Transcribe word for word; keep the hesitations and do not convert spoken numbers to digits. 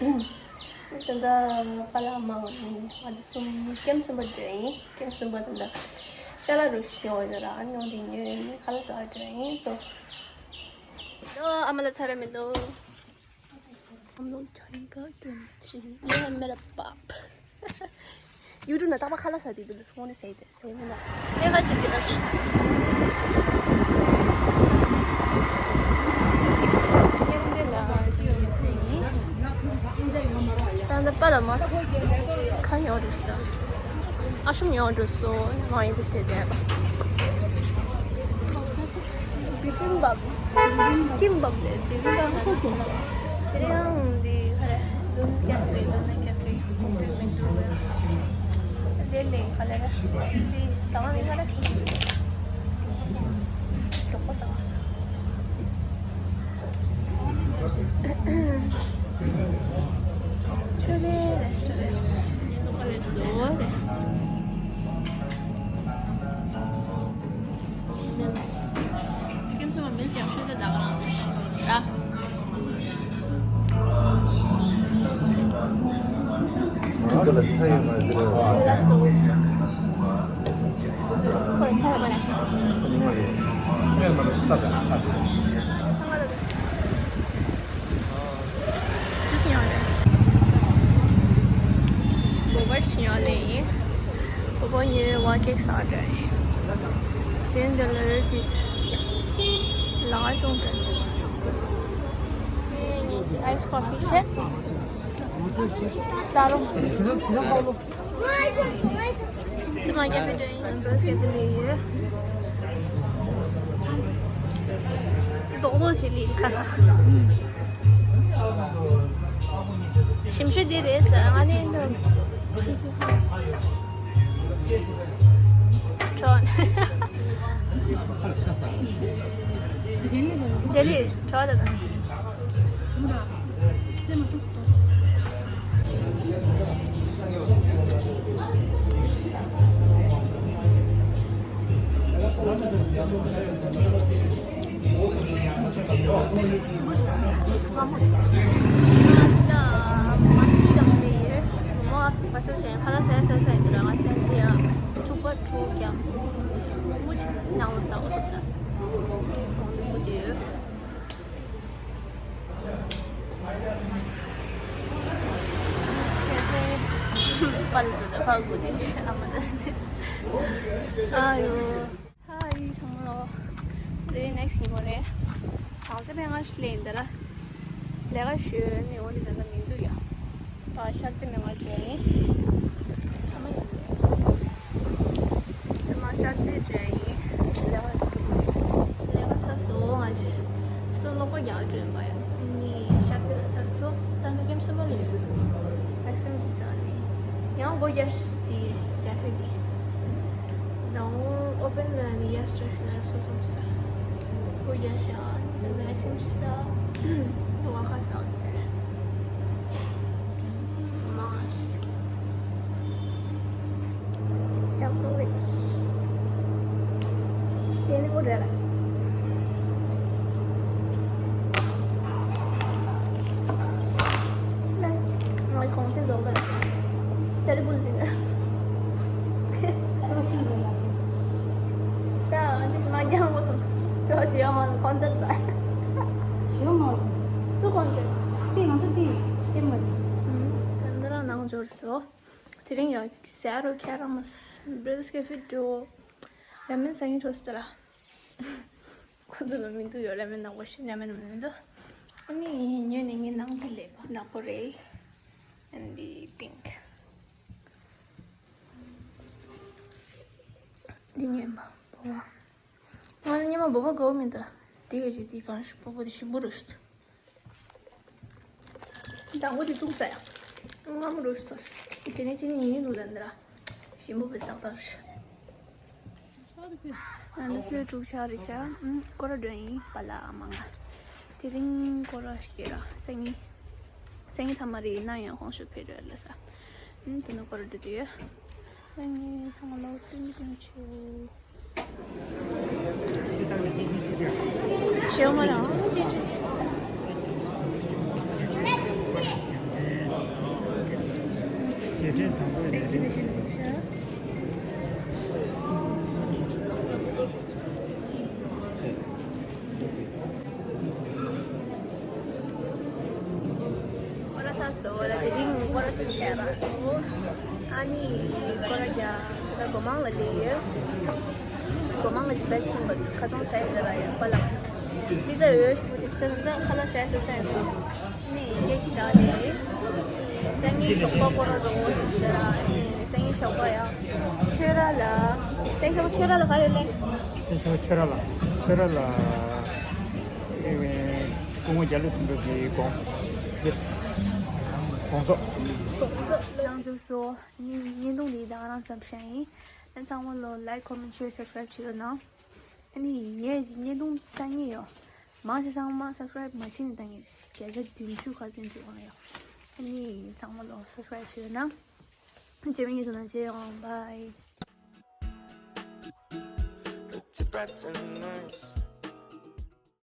ད་ལྟ་པཱ་ལགས་མ་ང་ཚོ་གསུམ་ཀེམ་གསུམ་པ་འགྲོ་ཡིན། ཀེམ་གསུམ་པ་ད་ལྟ་ཅ་ལག་རུ་ཞིག་ཡོང་ཡོད་ར། ཨ་ཉོ་དེ་ཉོས་ནས་ཁ་ལག་ཟ་འགྲོ་ཡིན། སོ། ཨ་མ་ལགས་ཚར་ར་མི་འདུག་ཡ་མེ་ར་པཱབ། ཡུ་ཊུབ་ན་རྟག་པར་ཁ་ལག་ཟ་དེ་འདུག་ལ་སོང་ནས་ཟས་དེ་ཟས་མི་འདུག་ཨེ་ཁ་ཞིག་དེ་ལ། ད་ལྟ་པཱ་ལགས་མ་ཁ་ཉོ་རེད་ཟེར། ཨ་ཤུམ་ཉོ་འགྲོ་སོང་། མ་ཡིན་དེ་ཟས་དེ། བི་བི་འབབ། ཀིམ་འབབ་རེད། བི་བི་འབབ་ཁ་ཟེར་ན། དེ་རིང་འདི་ག་རེ། ལུན་ཀྱག་རེད། ལུན་ཀྱག་རེད། ཁོང་ཁྲོ་མི་འདུག་ཡ། དེ་ལས་ག་ལེ་རེད། འདི་ཟ་བ་མི་ག་རེ། གྲོགས་པོ་ཟ་བ། ཆོས་ལས་རེ་སི་ཊོ་རན་ཊི། ཁྱིམ་ཚང་མ་མི་ཞིག་ཤོད་དེ་ད་ག་རང་རེད། ཐུག་པ་ལ་ཚ་ཡོད་མ་རེད། ཁོ་ཚ་ཡོད་མ་རེད། ཚ་ཡོད་མ་རེད། ས་དང་ཨ་ཁ་ཞིག་ཇུས་ཉོ་རེད། བོ་བ་ཞིག་ཉོ་ལེ་ཡིན། བོ་བ་ཡོད་བ་ཀེག་ཟ་འདྲ་ཡིན། ཟེན་ཌི་ལར་དེ་ལ་ཅུང་འདྲ་ཟེར། ཨའི་སི་ཀོ་ཕི་བྱས། ད་རུང་། དེ་མ་རྒྱབ་པའི་དོན་ཡིན། རྡོག་རྡོག་བྱས་ལི་ཁ་ན། ཞིམ་ཤོས་འདི་རེད་ཟེར། ང་ནི་འདི། ཁྲོ། ཇེ་ལི་ཁྲོ་དང་། པ་ལ་དེ་ཕ་གུ་དེ་ཨ་མ་དེ། ཨ་ཡོ། ཧའི་ཚང་མ་ལོ། དེ་ནེག་སི་ཡིན་པ་རེད། ཟང་ཟིང་པའི་ང་ཞིག་ལས་འདི་ལ། ལས་ཀ་ཞུས་ནས་འོ་འདི་ད་ལྟ་མི་འདུག་ཡ། ད་ཤར་རྩེ་མི་ང་འཇོན་ཡིན། ཨ་མ་ཡིན། དེ་མ་ཤར་རྩེ་འདྲ་ཡིན། ལས་ཀ་འགྲོ་དགོས་ཤི། ལས་ཀ་ཚར་སོང་ང་ཞིག་སོ་ལོག་པ་རྒྱག་འགྲོ་ཡིན་པ་ཡ། ནི་ཤར་རྩེ་ལ་ཚར་སོང་། ད་ནི་ཀེམ་གསུམ་པ་ལ་ཡོད། ཨའི་སི་ཀྲིམ་ཅིག་ཟ་ནི། ཡང་སྒོ་རྒྱག་ཤི་དེ་ཀ་ཧྥེ་དེ། ད་འོ་ཨོ་པན་ལ་ནི་ཡ་སི་ཊོ་ཤི་ལ་སོ་སོ་ཟ། སྒོ་རྒྱག་ཤི་ཨ་ནི་ཨའི་སི་ཀྲིམ་ཤི་ཟ། ཝ་ཁ་ཟ་དེ། མ་ཀྱང་སོ་རེད། དེ་ནི་ངོ་རེད་ལ། ང་གོང་ཆེན་རྫོང་དཔོན། ཏེ་རི་པུལ་ཟིན། ད་ང་ཚོ་མ་རྒྱང་པོ་སོང་། ཚོ་ཞི་ཡོང་མ་ཁོང་ཚོ་ད། ཞི་ཡོང་མ་སུ་ཁོང་ཚོ་དེ་ང་ཚོ་དེ་དེ་མ་རེད། ད་འདི་རང་ནང་འབྱོར་སོ། དེ་རིང་ཡང་ཟེར་རོ་ཁྱེད་རང་མ་སི་བྲེ་ཌི་ཀེ་ཧྥེ་འགྲོ། ར་མེན་ཟ་ཡིན་འགྲོ་སི་ཏི་ར། ཁོ་ཚོ་ལ་མི་འདུག་ཡོད། ར་མེན་ནག་པོ་ཞིག་ར་མེན་མི་འདུག་ཨ་ནི་ཉོས་ནས་ངའི་ནང་གི་ལས་པ་ནག་པོ་རེད། ཨན་དི་པིང་ཀི། འདི་ཉོས་མ་བོ་བ། ང་ཉི་མ་བོ་བ་དགའ་བོ་མི་འདུག་དེ་ག་ཅིག་དེ་གང་ཞིག་བོ་བོ་དེ་ཞིམ་པོ་རེད། དང་པོ་དེ་བཙུགས་ས་ཡ། སྔ་མོ་རུ་སོ། དེ་ནས་ཅི་ནས་ཉིན་ཉིན་འདུག་ལ་འདི་ར། ཞིམ་པོ་བི་ཏག་ཏག་རེད། ང་ནི་ཚོའི་དྲུག་ཆ་རེད་ཤག་ཨུམ། སྐོར་ར་འགྲོ་ཡིན་པ་ལ་མ་ང་། དེ་རིང་སྐོར་ར་ཞིག་ར་སང་ཉིན། སང་ཉིན་ཐ་མ་རེད་ཡིན་ན་ཡང་ཁོང་ཞུ་ཕེབས་རེད་ལ་ས། ཨུམ། དེ་ནས་སྐོར་ར་འགྲོ་དུས། སང་ཉིན་ཐ་མ་ལོ་ཏིང་ཏིང་ཆེ། ཆེ་བ་མ་རང་ཅི་ཅི། ཨ་ནི་ཁོ་ར་རྒྱ་ཁོ་ར་སྒོ་མང་ལ་ལས་ཡོད། སྒོ་མང་ལ་ཅི་བེད་ཆེན་པོ་ཁ་སང་ས་ཡི་འདི་ལ་ཡོད་པ་ལ། མི་ཟ་ཡོད་ཞུ་དེ་སྟེང་ད་ཁ་ལ་ས་ས་ས་ནི་ཡིན་གྱི་ས་ནི། སང་ཉིན་ཞོགས་པ་ཁོ་ར་འགྲོ་འོང་ཟེར་ར་ནི་སང་ཉིན་ཞོགས་པ་ཡ། ཆོས་ར་ལ། སང་ཉིན་ཞོགས་པ་ཆོས་ར་ལ་ག་རེ་ལས། སང་ཉིན་ཞོགས་པ་ཆོས་ར་ལ་ཆོས་ར་ལ། ཨེ་སྐུ་ངོ་རྒྱ་ལོ་དོན་གྲུབ་ཀྱི་དགོངས་དགོངས་རྫོགས། དགོངས་རྫོགས་ལ་འཇུག་སོ། ནི་བརྙན་ཐུང་འདི་ད་ག་རང་ཙམ་བཤད་ཡིན། ཨ་ཚང་མ་ལོ་like comment share subscribe བྱེད་རོགས་གནང་། ཨ་ནི་ངས་བརྙན་ཐུང་ལྟ་མཁན་ཡོད། མང་ཆེ་ཚང་མ་subscribe མ་བྱེད་ནས་ལྟ་མཁན་བརྒྱ་ཆ་བདུན་ཅུ་ཁ་ཚོན་འདུག་ཨང་ཡོད། ཨ་ནི་ཚང་མ་ལོ་subscribe བྱེད་རོགས་གནང་། རྗེས་མའི་བརྙན་ཐུང་ནང་མཇལ་ཡོང་། Bye. Look to brighten eyes.